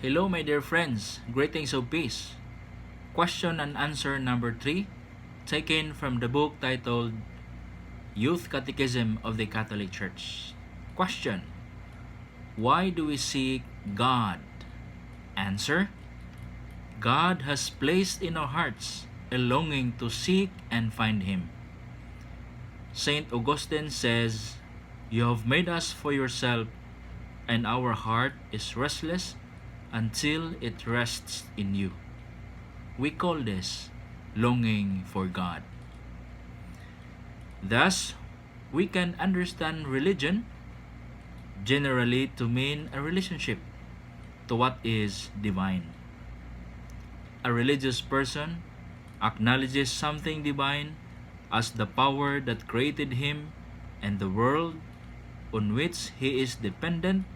Hello, my dear friends. Greetings of peace. Question and answer number 3, taken from the book titled Youth Catechism of the Catholic Church. Question: why do we seek God? Answer: God has placed in our hearts a longing to seek and find Him. Saint Augustine says, "You have made us for yourself, and our heart is restless until it rests in you." We call this longing for God. Thus, we can understand religion generally to mean a relationship to what is divine. A religious person acknowledges something divine as the power that created him and the world on which he is dependent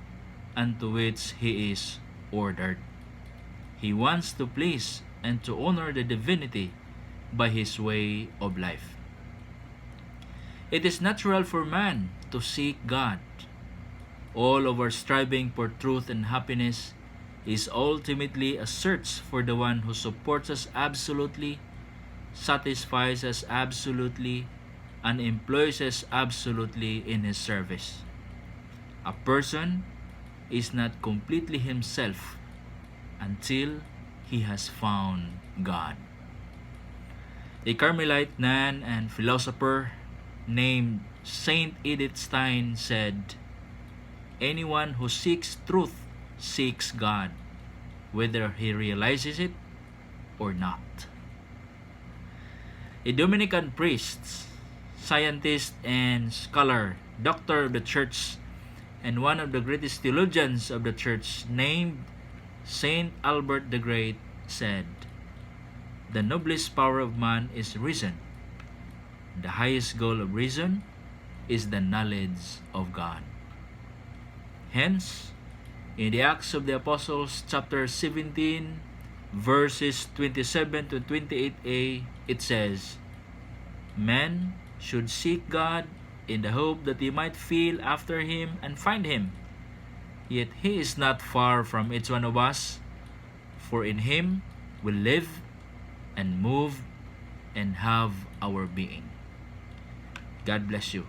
and to which he is ordered. He wants to please and to honor the divinity by his way of life. It is natural for man to seek God. All of our striving for truth and happiness is ultimately a search for the one who supports us absolutely, satisfies us absolutely, and employs us absolutely in his service. A person is not completely himself until he has found God. A Carmelite nun and philosopher named Saint Edith Stein said, "Anyone who seeks truth seeks God, whether he realizes it or not." A Dominican priest, scientist, and scholar, doctor of the church, and one of the greatest theologians of the church, named Saint Albert the Great, said, "The noblest power of man is reason. The highest goal of reason is the knowledge of God." Hence, in the Acts of the Apostles, chapter 17, verses 27 to 28a, it says, "Men should seek God in the hope that they might feel after Him and find Him. Yet He is not far from each one of us, for in Him we live and move and have our being." God bless you.